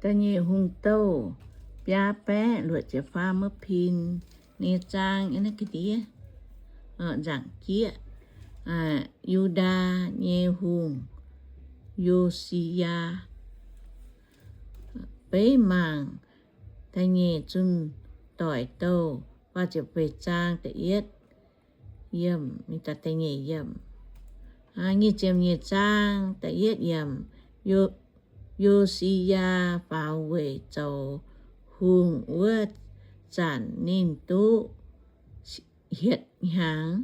Da'nyeic Hungh Douh biaa baeqv luoqc ziepc faam maiv pin nyei zaang, naaiv ga'ndiev nzaangc jieqv, Yu^ndaa nyei hungh, Yo^si^yaa. Beiv mangc Da'nyeic Zunh Doic Douh faah ziepc feix zaang da'yietv yiemc, da'nyeic yiemc. Nyic ziepc nyeic zaang da'yietv yiemc. Yo^si^yaa faaux weic zoux hungh wuov zanc ninh duqv hietc hnyangx.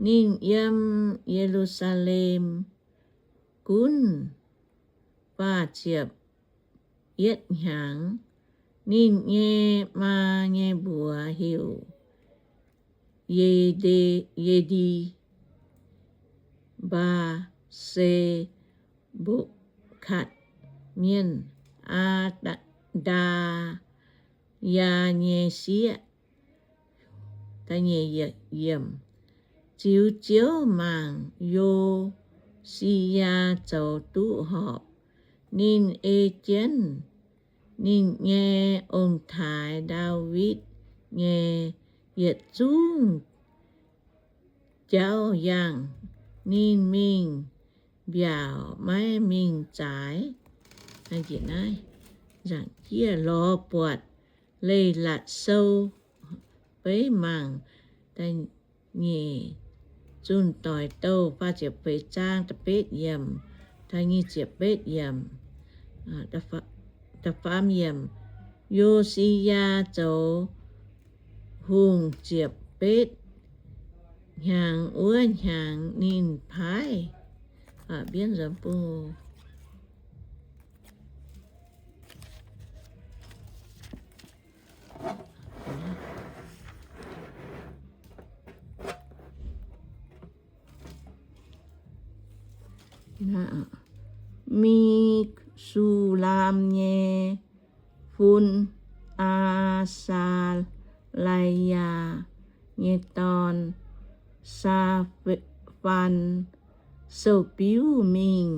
Ninh yiem Ye^lu^saa^lem gunv faah ziepc yietv hnyangx. Ninh nyei maa nyei mbuox heuc Ye^nde, Ye^ndi^mbaa, se Mbokatc Mienh, Aa^ndaa^yaa nyei sieqv. Ziux Ziouv mangc Yo^si^yaa zoux duqv horpc. Ninh ei jienv ninh nyei ong-taaix Ndaawitv nyei yietc zungv jauv yangh. Ninh mingh mbiaauc, maiv mingh zaaix. Nzaangc jieqv lorz buatc leiz-latc sou. Beiv mangc Da'nyeic Zunh Doic Douh faah ziepc feix zaang da'betv yiemc, da'nyeic ziepc betv yiemc, da'faam yiemc. Yo^si^yaa zoux hungh ziepc betv hnyangx wuov hnyangx ninh paaiv, mbienv nzuonx bung Mesulam nyei fun, Aa^saa^lai^yaa nyei dorn, Saa^faan, sou-biuv mingh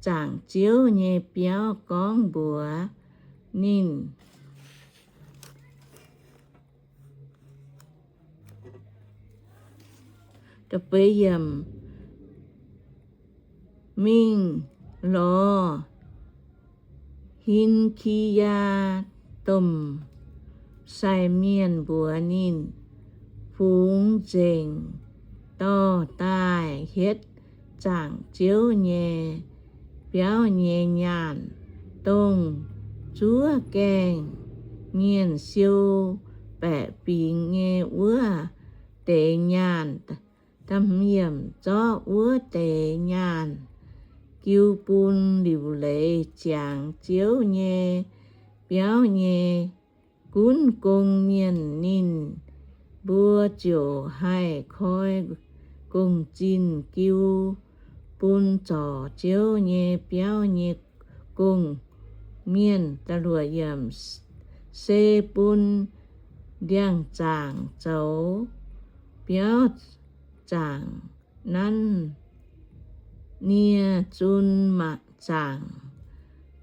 zaangc Ziouv nyei biauv gorngv mbuox ninh. Mingh lorz Hin^ki^yaa domh sai mienh mbuox ninh, fungx nzengc dorh daaih hietv zaangc Ziouv nyei biauv nyei nyaanh, dongh zuov gaengh mienh siou baeqc fingx nyei wuov deix nyaanh. Zorqv wuov deix nyaanh jiu bun liuc leiz ziangx Ziouv nyei biauv nyei gunv gong mienh, ninh mbuo ziouc haih koi gong-zinh jiu bun zorc Ziouv nyei biauv nyei gong-mienh. Se bun ndiangx-zaangc zoux biauv zaangc nanv nie zun mangc zaangc,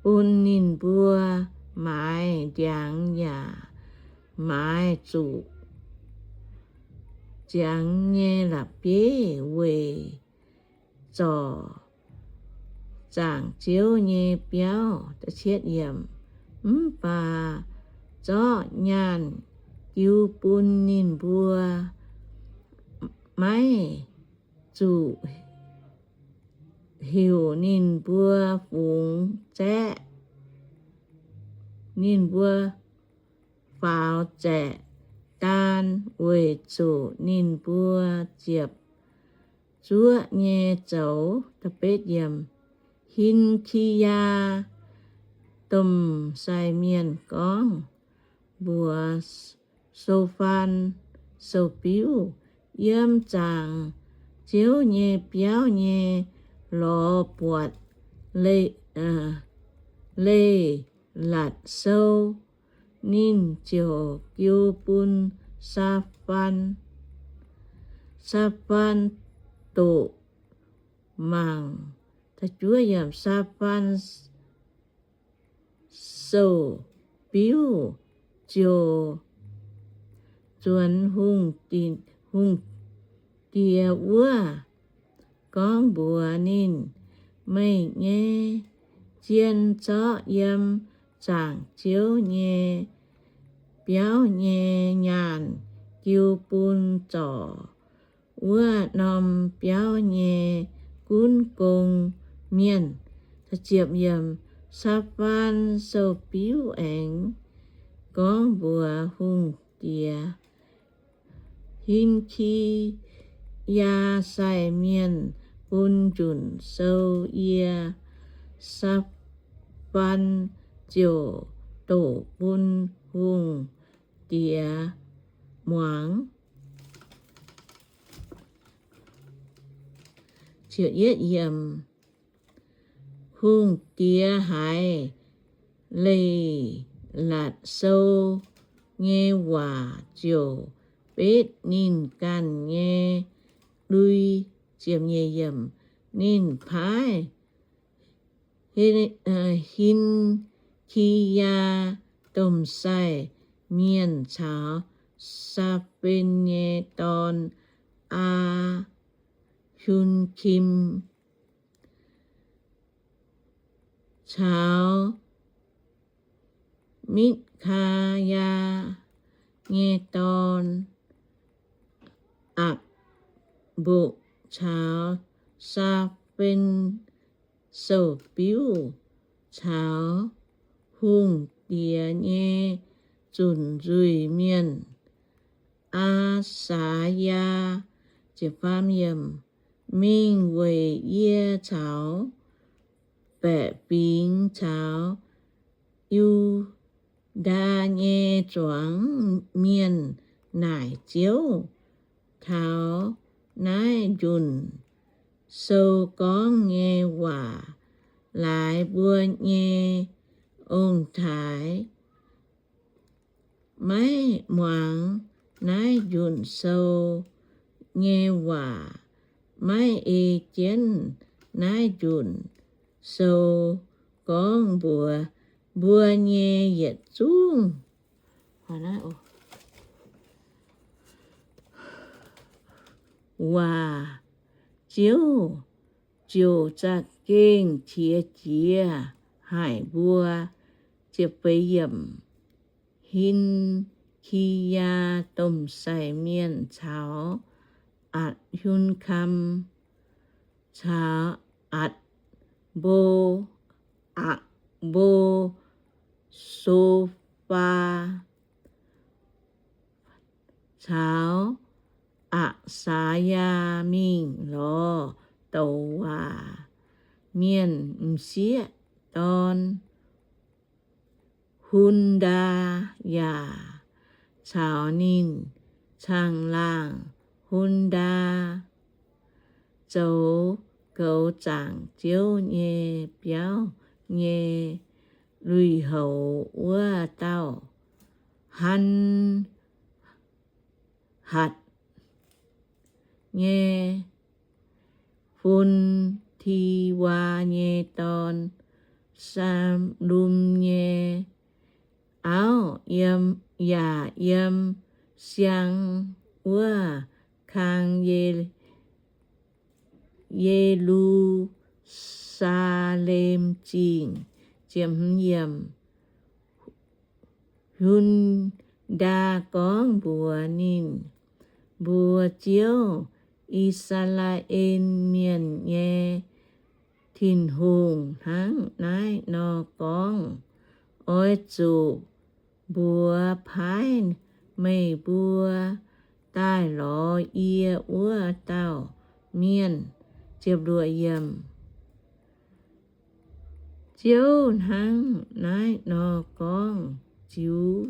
bun ninh mbuo maaiz ndiangx yaac maaiz zuqc ziangx nyei la'bieiv weic zorc zaangc Ziouv nyei biauv. Mv baac zorqv nyaanh jiu bun ninh mbuo maiv zuqc heuc ninh mbuo fungx zaeqv. Ninh mbuo faaux zaeqv daan weic zuqc ninh mbuo ziepc zuoqv nyei zoux. Hin^ki^yaa domh sai mienh gorngv mbuox Sofaan sou-biuv, Yiem zaangc Ziouv nyei biauv nyei lorz buatc leiz-latc sou. Ninh ziouc jiu bun Saa^faan. Saa^faan doqc mangc. Saa^faan sou-biuv ziouc nzuonx hungh diex wuov, gorngv mbuox ninh, Meih nyei zien zorqv yiem zaangc Ziouv nyei biauv nyei nyaanh jiu bun zorc wuov norm biauv nyei gunv gong mienh. Saa^faan sou-biuv aengx gorngv mbuox hungh diex, Hin^ki^yaa sai mienh bun njunc sou yie. Saa^faan ziouc doqc bun hungh diex muangx. Hungh diex haiz Leiz^latc Sou nyei waac ziouc betv ninh ganh nyei lui. Ninh paaiv Hin^ki^yaa domh sai mienh caux Saa^fen nyei dorn, Aa^hun^kim, caux Mitv^kaa^yaa nyei dorn, Aa^mbokc, caux Saa^fen sou-biuv, caux hungh diex nyei zunc nzuih mienh, Aa^saa^yaa, mingh weic yie caux baeqc fingx caux Yu^ndaa nyei zuangx mienh naaic Ziouv taux naaiv njunc sou gorngv nyei waac. Laaix mbuo nyei ong-taaix maiv muangx naaiv njunc sou nyei waac, maiv ei jienv naaiv njunc sou gorngv mbuox mbuo nyei yietc zungv waac, Ziouv ziouc za'gengh qiex jiez haic mbuo. Hin^ki^yaa domh sai mienh caux Aa^hun^kam caux Aa^mbo, Aa^mbo^so^faa caux Aa^saa^yaa mingh lorz douc waac mienh m'sieqv dorn, Hun^ndaa, yaac caux ninh caangh laangh, Hun^ndaa, zoux goux zaangc Ziouv nyei biauv nyei lui-houx wuov dauh, Hen^hatc nyei fun, Tiwaa nyei dorn, Saalum nyei auv, yaac yiem siang wuov kang, Ye^lu^saa^lem Zingh. Hun^ndaa gorngv mbuox ninh mbuo, Ziouv, I^saa^laa^en Mienh nyei Tin-Hungh hnangv naaiv nor gorngv, Oix zuqc mbuox paaiv meih mbuo daaih lorz yie wuov dauh mienh. Ziouv hnangv naaiv nor gorngv ziux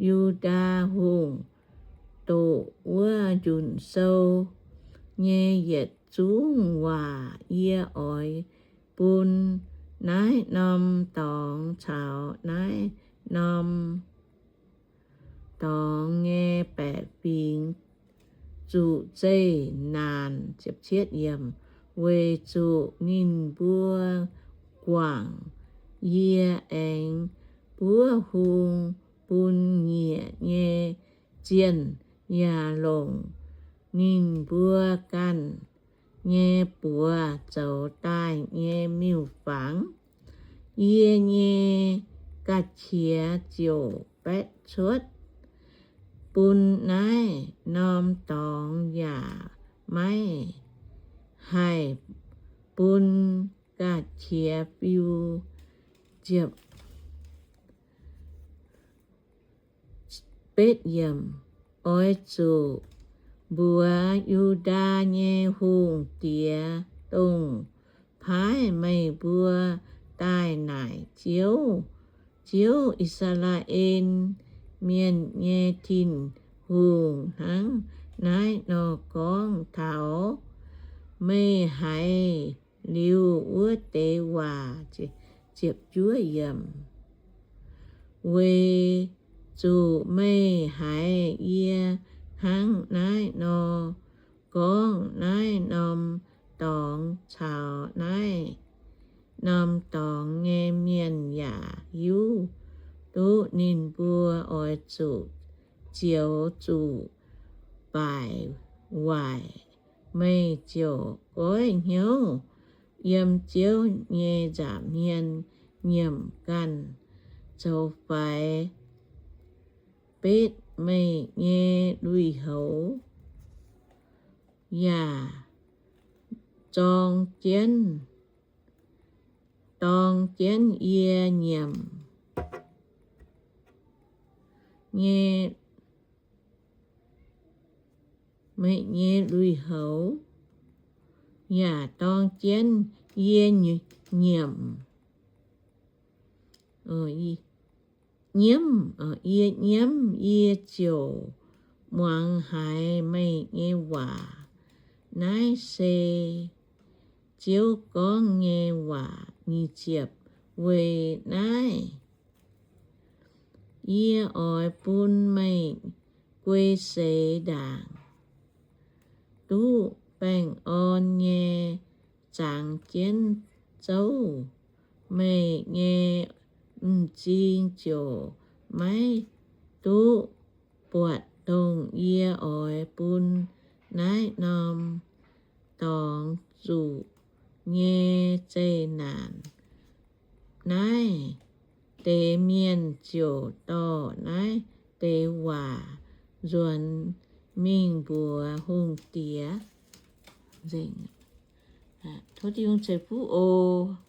Yu^ndaa Hungh doqc wuov njunc sou nyei yietc zungv waac. Yie oix bun naaiv norm dorngx caux naaiv norm dorngx nyei baeqc fingx zuqc zeqc naanc, weic zuqc ninh mbuo guangc Yie aengx buov hung bun nyiec nyei zienh yaac longc ninh mbuo ganh nyei buoz zoux daaih nyei miuc-fangx. Yie nyei ga'qiex ziouc baeqv cuotv bun naaiv norm dorngx yaac maiv haih bun ga'qiex fiu. Oix zuqc mbuox Yu^ndaa nyei hungh diex, dongh paaiv meih mbuo daaih naaic Ziouv, Ziouv, I^saa^laa^en Mienh nyei Tin-Hungh, hnangv naaiv nor gorngv taux meih haiz liuz wuov deix waac. Weic zuqc meih haiz yie hnangv naaiv nor gorngv naaiv norm dorngx caux naaiv norm dorngx nyei mienh yaac hiuv duqv ninh mbuo oix zuqc zioux zuqc baaic waaic. Meih ziouc goiv hnyouv yiem Ziouv nyei nza'hmien nyiemc ganh zoux faix betv meih nyei lui-houx, yaac zorng jienv, dorng jienv yie nyiemc nyei, meih nyei lui-houx, yaac dorng jienv yie nyiemc, nyiemv, yie nyiemv, yie ziouc muangx haiz meih nyei waac. Naaiv se Ziouv gorngv nyei waac. Nyic ziepc, weic naaiv yie oix bun meih guei seix ndaangc, duqv baengh orn nyei zangx jienv zouv. Meih nyei m'zing ziouc maiv duqv buatc dongh yie oix bun naaiv norm dorngx zuqc nyei zeqc naanc. Naaiv deix mienh ziouc dorh naaiv deix waac nzuonx mingh mbuox hungh diex. Tov Tin-Hungh ceix fuqv oc.